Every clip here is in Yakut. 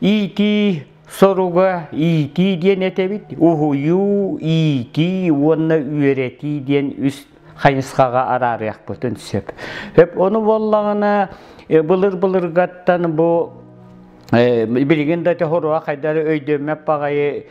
Иитии соруга иитии диэн этэбит, уһуйуу, иитии уонна үөрэтии диэн үс хайысхаҕа араарыахпытын сөп. Сөп ону буоллаҕына былыр-былыргаттан бу билигин да хоруа хайдары өйдөммөт баҕайы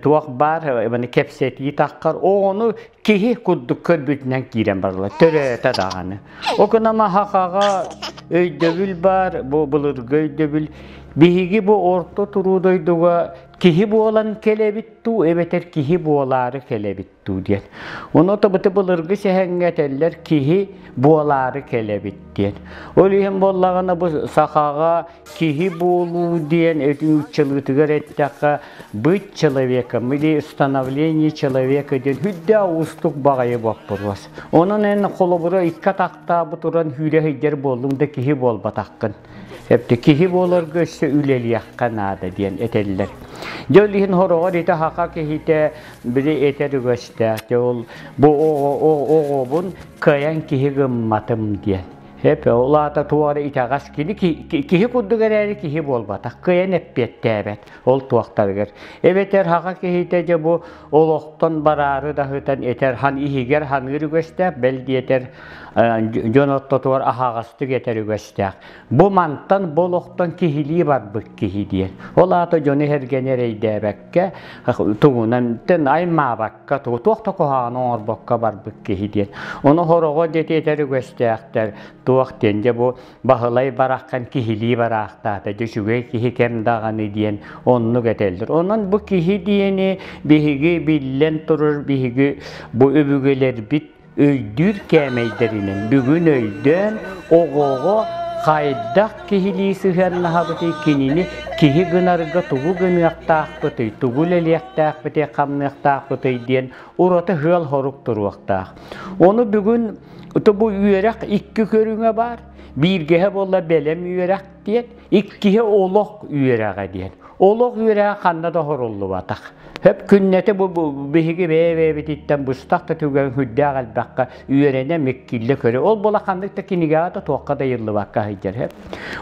туох баар кэпсэтии таххар оҕону киһи курдук көрбүтүнэн киирэн бараллар төрөөтө даҕаны окунама хахаҕа өйдөбүл баар бу былыргы өйдөбүл биһиги бу орто туруу дойдуга киһи буолан кэлэбит дуу эбэтэр киһи буолаары кэлэбит дуу диэн ону тобыты былыргы сэһэҥҥэ этэллэр киһи буолаары кэлэбит диэн ол иһин буоллаҕына бу сахаҕа Киһи буолуу диэн нууччалыытыгар эттэххэ, быть человеком или становление человека диэн үрдээх уустук баҕайы боппуруос. Онон эн холобура икки атахтаабы туран сүүрэ сылдьар буоллуҥ да киһи буолбатаххын. Эптэ киһи буоларга өссө үлэлиэххэ наада диэн этэллэр. Дьэ ол иһин хороҕор ити хаха киһитэ били этэр үгэстээх. Дьэ ол бу оҕобун кыайан киһи гымматым диэн. Эп, ол аата туох эрэ итэҕэс кини киһи курдук эрээри киһи буолбатах, кыайан эппиэттээбэт ол туохтарыгар. Эбэтэр хаха киһитэ дьэ бу олохтон бараары даһытан этэр хан иһигэр ханыыр үгэстээх, бэл диэтэр дьон ортотугар аһаҕастык этэр үгэстээх. Бу мантан бу олохтон киһилии барбыт киһи диэн. Ол аата дьону эһэргэни эрэйдээбэккэ, тугунан аймаабакка туох да куһаҕаны оҥорбокко барбыт киһи диэн. Ону хороҕо диэти этэр үгэстээхтэр туох диэн дьэ бу Баһылай бараххан киһилии бараахтаата дьэ үчүгэй киһи кэм даҕаны диэн оннук этэллэр. Онон бу киһи диэни биһиги биллэн турар биһиги бу өбүгэлэрбит өйдүүр кээмэйдэринэн бүгүн өйдөөн оҕоҕо хайдах киһилии сыһыаннаһабытый, кинини киһи гынарга тугу гыныахтаахпытый, тугу үлэлиэхтээхпитий, хамныахтаахпытый диэн ураты сыал-сорук туруохтаах. Ону бүгүн бу үөрэх икки көрүҥэ баар. Бииргэһэ буолла бэлэм үөрэх диэн, иккиһэ олох үөрэҕэ диэн. Олох үөрэҕэ ханна да оһоруллубатах. Хөп күннэтэ бу биһиги бэйэ-бэйэбититтэн быстах да түгэн сүрдээх элбэххэ үөрэнэ, миккиллэ көрө. Ол буола ханнык да кинигэҕэ да туохха да ыйыллыбакка сылдьар. Хөп.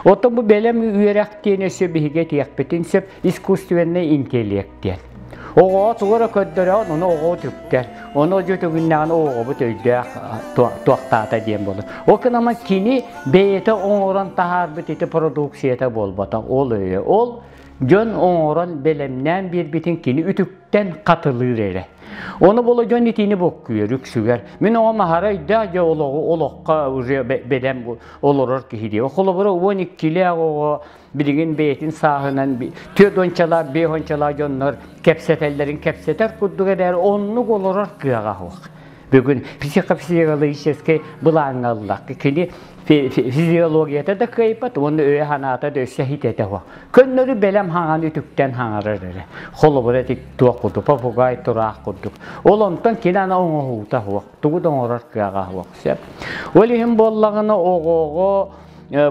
Оттон бу бэлэм үөрэх диэн өссө биһиги этиэхпитин сөп искусственный интеллект диэн. Оҕоҕо тугу эрэ көрдөрөҕүн, ону оҕо үтүктэр. Ону дьэ үтүгүннэҕинэ оҕобут өйдөөх туохтаата диэн буолар. Ол гынан кини бэйэтэ оҥорон таһаарбыт ити продукцията буолбатах. Ол өйө. Ол дьон оҥорон бэлэмнээн биэрбитин кини үтүктэн хатылыыр эрэ. Ону була дьон итини боккуйар үксүгэр. Мин оҕом аһара өйдөөх дьэ олоҕу олоххо уже бэлэм олорор киһи дии. Холобура 12-лээх оҕо билигин бэйэтин сааһынан түөрт уончалаах, биэс уончалаах дьоннор кэпсэтэллэрин кэпсэтэр курдук эрээри оннук олорор кыаҕа суох. Бүгүн психофизиологическай былааҥҥа ыллах. Кини физиологията да кыайбат уонна өйө-санаата да өссө хитэтэ суох. Көннөрү бэлэм хаҥан үтүктэн хаҥарар эрэ. Холобура ити туох курдук, попугай тураах курдук. Ол онтон кини ана оҥоһуута суох, тугу да оҥорор кыаҕа суох. Сөп. Ол иһин буоллаҕына оҕоҕо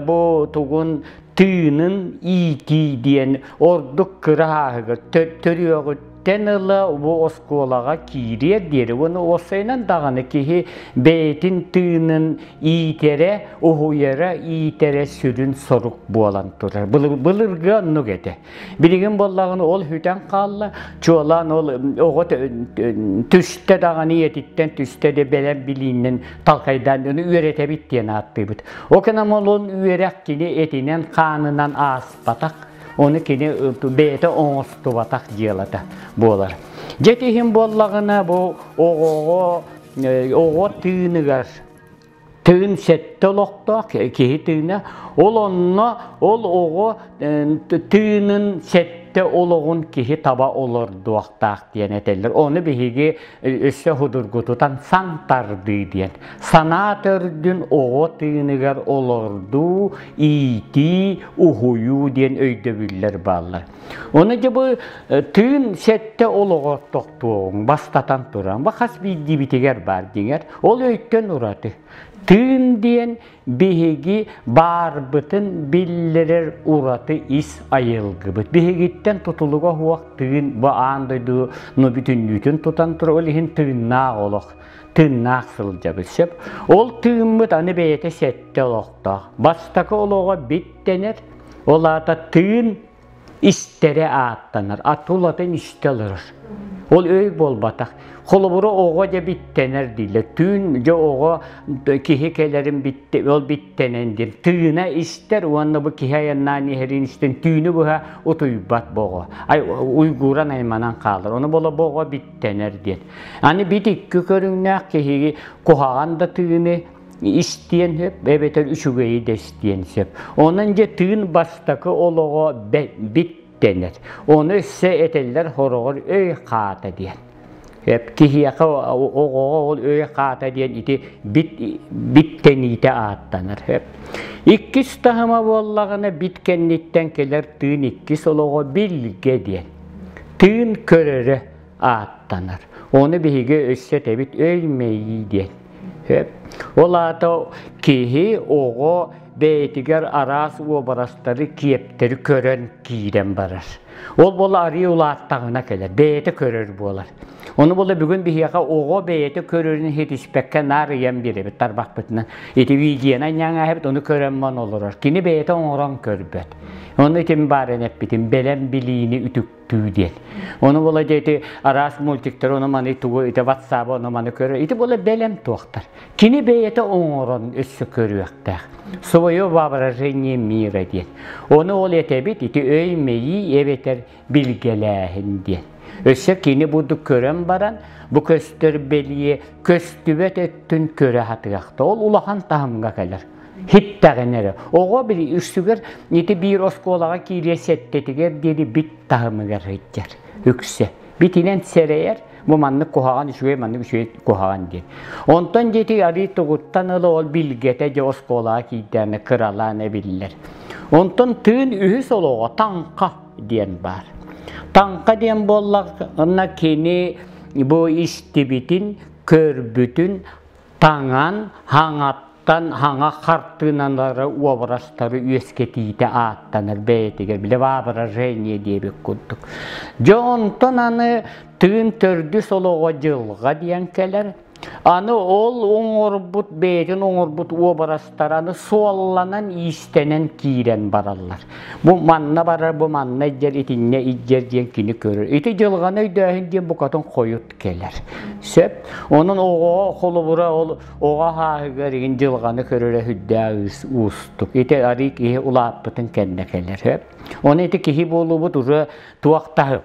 бу тугун тыынын иитии диэн ордук кыра ааһыгар төрүөҕүттэн ыла бу оскуолаҕа киириэр диэри уонна уопсайынан даҕаны киһи бэйэтин тыынын иитэрэ, уһуйара, иитэрэ сүрүн сорук буолан турар. Былыргы оннук этэ. Билигин буоллаҕына ол сүтэн хаалла. Чуолаан ол оҕо түстэ даҕаны ийэтиттэн түстэ да бэлэм билиинэн талкайдаан ону үөрэтэбит диэн ааттыыбыт. Ол гынан ол үөрэх кини этинэн-хаанынан ааспатах, ону кини бэйэтэ оҥостубатах дьыалата буолар. Дьэ иһин буоллаҕына бу оҕоҕо оҕо тыыныгар тыын сэттэ олохтоох киһи тыына ол онно ол оҕо тыынын сэттэ олоҕун киһи таба олордуохтаах диэн этэллэр ону биһиги өссө судургутутан сан тардыы диэн санаа төрдүн оҕо тыыныгар олордуу иитии уһуйуу диэн өйдөбүллэр бааллар ону дьэ бу тыын сэттэ олоҕор тохтуоҕуҥ бастатан туран бу хас биирдиибитигэр баар дьиҥэр Ол өйтөн ураты. Тыын диэн биһиги баарбытын биллэрэр ураты ис айылгыбыт. Биһигиттэн тутулуга суох тыын бу аан дойдуну бүтүннүүтүн тутан турар, ол иһин тыыннаах олох, тыыннаах сылдьабыт сөп. Ол тыыммыт аны бэйэтэ сэттэ олохтоох. Бастакы олоҕо биттэнэр, ол аата тыын. истэрэ ааттанар, атулатын истэ олорор. Ол өй буолбатах. Холобура оҕо дьэ биттэнэр дииллэр. Түүн дьэ оҕо киһи кэлэрин битте, ол биттэнэн диэн тыына истэр уонна бу киһи айаннаан иһэрин истэн түүнү быһа утуйбат бу оҕо. Ай, уйгууран айманан хаалар. Ону бола бу оҕо биттэнэр диэн. Аны бит икки көрүҥнээх киһиги куһаҕан да тыыны истиэн сөп, эбэтэр үчүгэйи да истиэн сөп. Онон дьэ тыын бастакы олоҕо биттэнэр. Ону өссө этэллэр хороҕор өй хаата диэн. Киһиэхэ оҕоҕо ол өй хаата диэн ити бит биттэниитэ ааттанар. Иккис таһыма буоллаҕына бит кэнниттэн кэлэр тыын иккис олоҕо билгэ диэн. Тыын көрөрө ааттанар. Ону биһиги өссө этэбит өй-мэйии диэн. Ол аата киһи, оҕо бэйэтигэр араас уобарастары, киэптэри көрөн киирэн барар. Ол буола арыы улааттаҕына кэлэр, бэйэтэ көрөр буолар. Ону буола бүгүн биһиэхэ оҕо бэйэтэ көрөрүн иһитиспэккэ наар ыйан биэрэбит тарбахпытынан. Ити видеоны анньаҥааһыбыт, ону көрөн ман олорор. Кини бэйэтэ оҥорон көрбөт. Ону итим баарын эппитим, бэлэм билиини үтүк түү диэн. Ону була дьэ ити араас мультиктар ону маны тугу ити ватсаба ону маны көрөр. Ити була бэлэм туохтар. Кини бэйэтэ оҥорон өссө көрүөхтээх. Свое воображение мира диэн. Ону ол этэбит ити өй-мэйии эбэтэр билгэлээһин диэн. Өссө кини бурдук көрөн баран, бу көстөр бэлиэ көстүбэт өттүн көрө сатыахта. Ол улахан таһымҥа кэлэр. Хиттэҕин эрэ. Оҕо били үксүгэр ити биир оскуолаҕа киириэ сэттэтигэр диэри бит таһымыгар сылдьар үксэ. Битинэн сэрэйэр, бу маннык куһаҕан үчүгэй, маннык үчүгэй куһаҕан диэн. Онтон диэти арыы тугуттан ыла ол билгэтэ дьэ оскуолаҕа киирдэҕинэ кыралаан эбиллэр. Онтон тыын үһүс олоҕо таҥха диэн баар. Таҥха диэн буоллаҕына кини бу истибитин, көрбүтүн таҥан, хаҥаттан хаҥа хартыыналары, уобарастары үөскэтиитэ ааттанар бэйэтигэр, бile воображение диэбит курдук. Дьэ онтон аны тыын төрдүс олоҕо дьылҕа диэн кэлэр. Аны ол оҥорбут, бэйэтин оҥорбут уобарастара аны суолланан, иистэнэн киирэн бараллар. Бу манна барар, бу манна илдьэр, итиннэ илдьэр диэн кини көрөр. Ити дьылҕаны өйдөөһүн диэн букатын хойут кэлэр. Сөп. Онон оҕоҕо холобура ол оҕо ааһыгар игин дьылҕаны көрөрө сүрдээх уустук. Ити арыы киһи улааппытын кэннэ кэлэр. Сөп. Оны ити киһи буолуубут уже туох таһым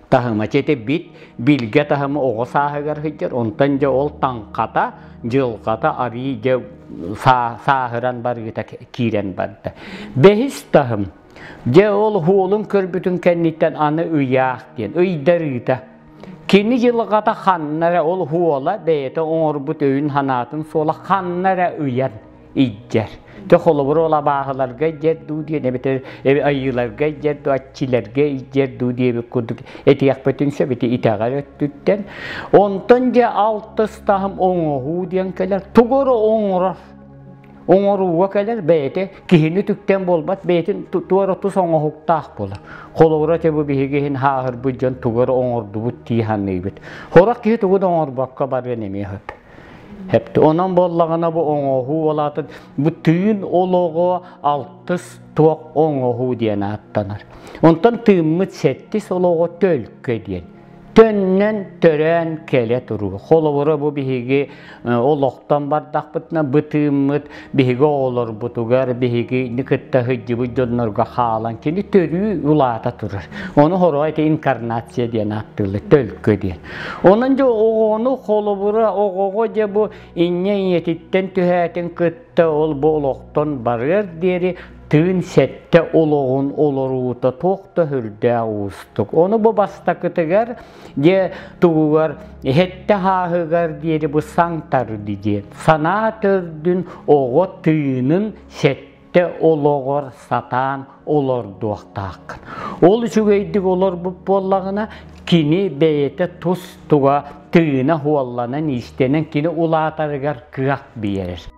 таһыма ити бит билгэ таһымы оҕо сааһыгар сылдьар. Онтон дьэ ол таҥхата, дьылҕата арыы дьэ сааһыран барыыта киирэн барда. Бэһис таһым. Дьэ ол уолун көрбүтүн кэнниттэн аны ыйаах диэн ыйдарыыта. Кини дьылҕата ханна эрэ ол уола бэйэтэ оҥорбут өйүн-санаатын суола ханна эрэ ыйан илдьэр. Дьэ холобур ол абааһыларга илдьэр дуу диэн эбэтэр айыыларга илдьэр дуу, аччилэргэ илдьэр дуу диэбит курдук этиэхпитин сөп ити итэҕэл өттүттэн. Онтон дьэ алтыс таһым оҥоһуу диэн кэлэр. Тугу эрэ оҥорор оҥорууга кэлэр бэйэтэ киһини түктэн буолбат бэйэтин туора тус оҥоһуктаах буолар. Холобура те бу биһиги иһин хааһырбыт дьон тугу эрэ оҥордубут дии саныыбыт. Хорох киһи тугу да оҥорбокко барыан эмиэ сөп. Хэпти. Онон буоллаҕына бу оҥоһуу олаатын бу тыын олоҕо алтыс туох оҥоһуу диэн ааттанар. Онтон тыыммыт сэттис олоҕо төлкө диэн. Төннөн төрөөн кэлэ туруу. Холобура бу биһиги олохтон бардахпытына бытыыммыт биһиги оҕолорбутугар биһигини кытта сылдьыбыт дьоннорго хаалан кини төрүү улаата турар. Ону хороҕо ити инкарнация диэн ааттыыллар, төлкө диэн. Онон дьэ оҕону холобура оҕоҕо дьэ бу инньэ ийэтиттэн түһээтин кытта ол бу олохтон барыар диэри тыын сэттэ олоҕун олоруута туох да сүрдээх уустук. Ону бу бастакытыгар дьэ тугугар сэттэ хааһыгар диэри бу саҥ тарды диэн санаа төрдүн оҕо тыынын сэттэ олоҕор сатаан олордуохтааххын. Ол үчүгэйдик олорбут буоллаҕына кини бэйэтэ тус туга тыына хуолланан иистэнэн кини улаатарыгар кыах биэрэр.